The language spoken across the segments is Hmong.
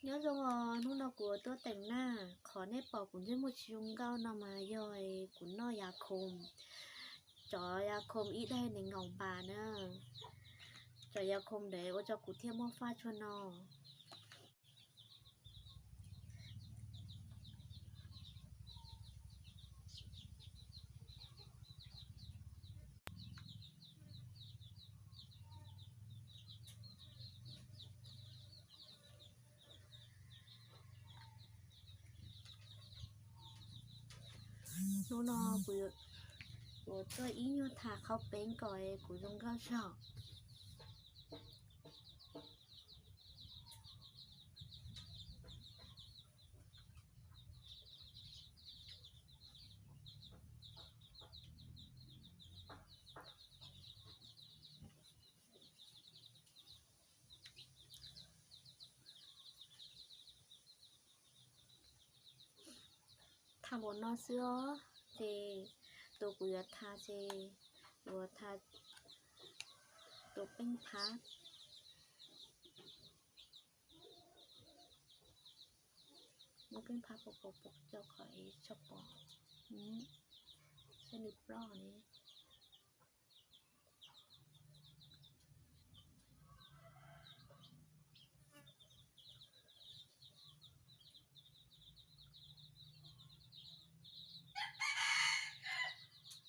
Nyob zoo os, hnub no kuv tuaj teem na, qhov nej pom kuv ntsej muag tsis zoo nkauj no mas yog kuv noj yav khoom, cov yav khoom ib daim nees nkaum npas na, cov yav khoom ntawd ua rau kuv thiaj muaj faj tsuag no. Hnub no kuv tuaj ib nyuag tham qhov peb kom kuv zoo nkauj zog. Tham npaum no xwb os, ces tus kuv yuav tham ces yuav tham tus peej phab. Muab peej phab pos pos pos rau kom tsis tshua pom, saib nws ploj ne.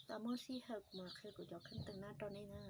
Tau muaj sij hawm kuv mam qhia kuv cov kheej teem na rau nej na.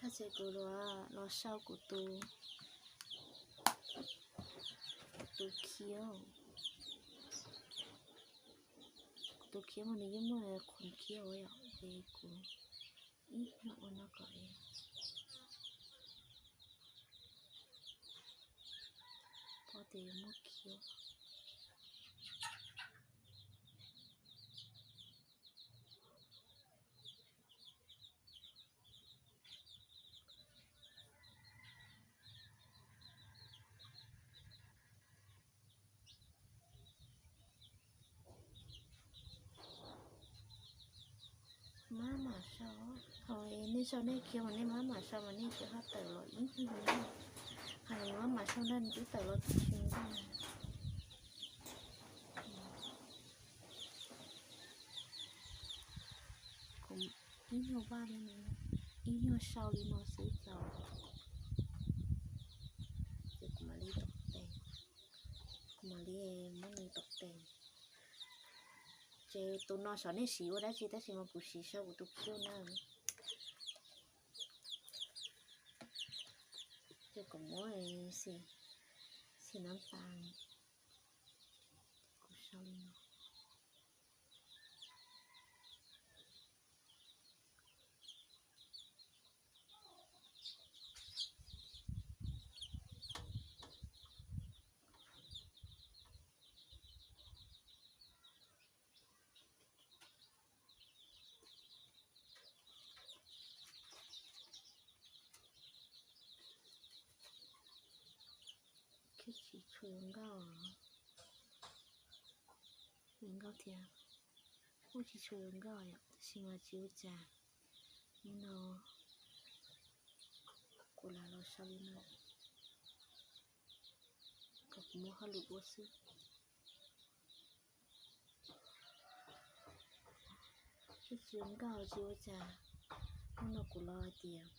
Tab sis kuv los, los sau kuv tus, tus khiav, kuv tus khiav mas nws yeej muaj qhov khiav ua yom, ces kuv ib nyuag ua no kom pom tias yuav muaj khiav. Mab mam sau, thaum nej sau nej khiav mas nej mab mam sau mas nej tsis haj tawm los ib nyuag na. Hais mab mam sau na nws twb tawm los tib si ntag. Kuv ib nyuag vaj li, ib nyuag sau li no xwb tso. Ces kuv mam li tom tes, kuv mam li muab nws tom tes. Ces tus no xyov nej siv ua dab tsi tab sis mas kuv siv sau kuv tus khiav na. Kuv muab xim, xim nab tas, kuv sau li no. Tsis tshua yuav nkauj, yuav nkauj thiab. Kuj tsis tshua yuav nkauj yom, tab sis mas tsis ua cas. Hnub no kuv lam los sau li no kom kuv muaj hauj lwm ua xwb. Kuj tsis yuav nkauj tsis ua cas. Hnub no kuv los hais tias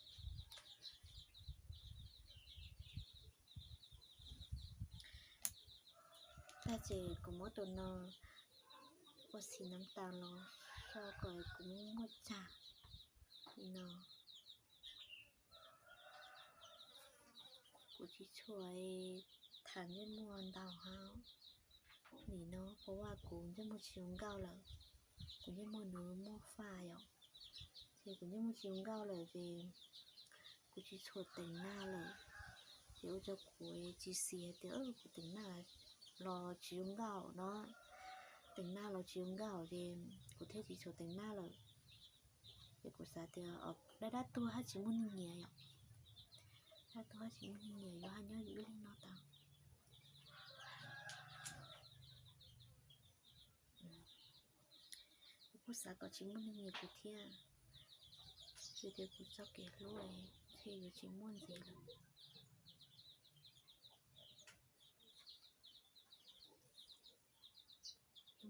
tag ces kuv muab tus no ua xim nab tas los sau kom kuv muaj tsag li no. Kuv tsis tshua tham ntsej muag ntau hab. Nim no qhov uas kuv ntsej muag tsis zoo nkauj lawm, kuv ntsej muag nws muaj faj yom, ces kuv ntsej muag tsis zoo nkauj lawm ces kuv tsis tshua teev naj lawm. Ces ua rau kuv tsis xis hais tias kuv teev naj los tsis zoo nkauj no, teev naj los tsis zoo nkauj ces kuv thiaj tsis tshua teev naj lawm. Ces kuv xav tias dab dab tuag hab tsis muaj neeg nyiam yom, dab tuag hab tsis muaj neeg nyiam yuav hab nyob yus ib leeg no tau. Kuv kuj xav kom tsis muaj neeg nyiam kuv thiab, vim tias kuv txoj kev hlub ntshe yuav tsis muaj ntxiv lawm.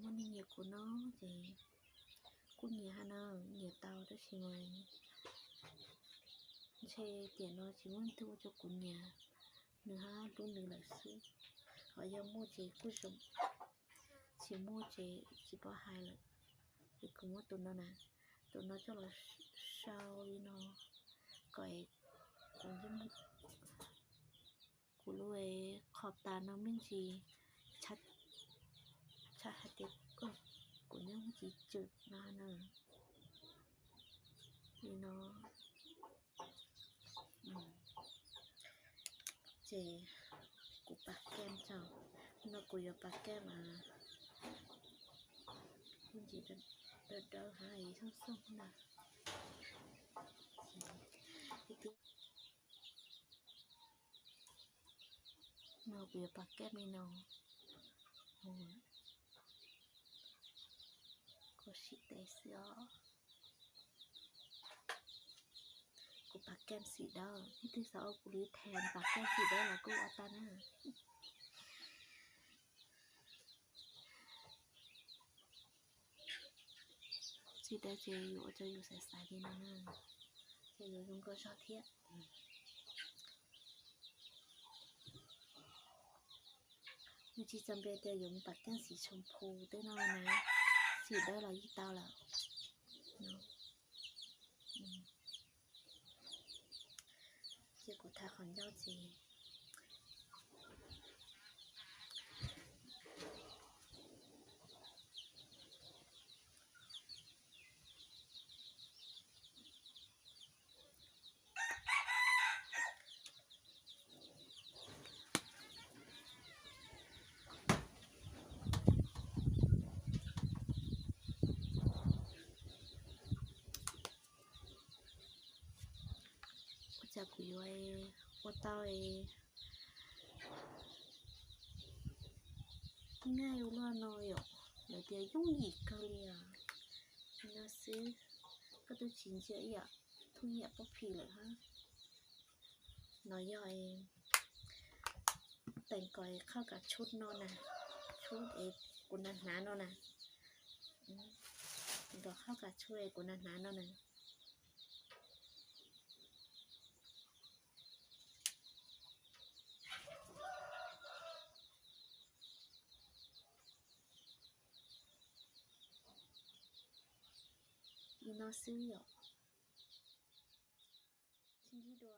Muaj neeg nyiam kuv no ces kuj nyiam hab na, nyiam tau tab sis mas ntshe tiam no tsis muaj leej twg ua rau kuv nyiam, nws hab hlub nws lawm xwb. Ho yog muaj ces kuj zoo, tsis muaj ces tsis paub hais lawm. Es kuv muab tus no na, tus no coj los sau li no kom kuv ntsej muag, kuv lub qhov tas no me ntsis tshaj hais tias kuv ntsej muag tsis tswm no na. Li no. Ces kuv pas kej tso, no kuv yuav pas kej mas me ntsis dawb dawb hab xooj xooj na. No kuv yuav pas kej li no, kuv sib tes xwb os. Kuv pas kej xim dawb, leej twg xav ua kuv li thee pas kej xim dawb los kuj ua tau na. Xim dawb ces yuav ua rau yus xaiv xaiv li no na, ces yuav zoo nkauj zog thiab. Nws tsis txom nyem tias yuav mus pas kej xim tshooj phu tej no na, xim dawb los yeej tau lawm. Ces kuv thaij qhov ncauj ces Ua cas kuv yuav ua tau es naj ua luaj no yom, lawv tias yooj yim kawg li os. No xwb, koj twb tsis ntsia ib yam, thub ib yam pob phim lawm hab. No yog teem kom qhov kav tshuj no na, tshuj es kuv nav hnav no na, kom qhov kav tshuj es kuv nav hnav no na. Li no xwb yom. Sib ntsib dua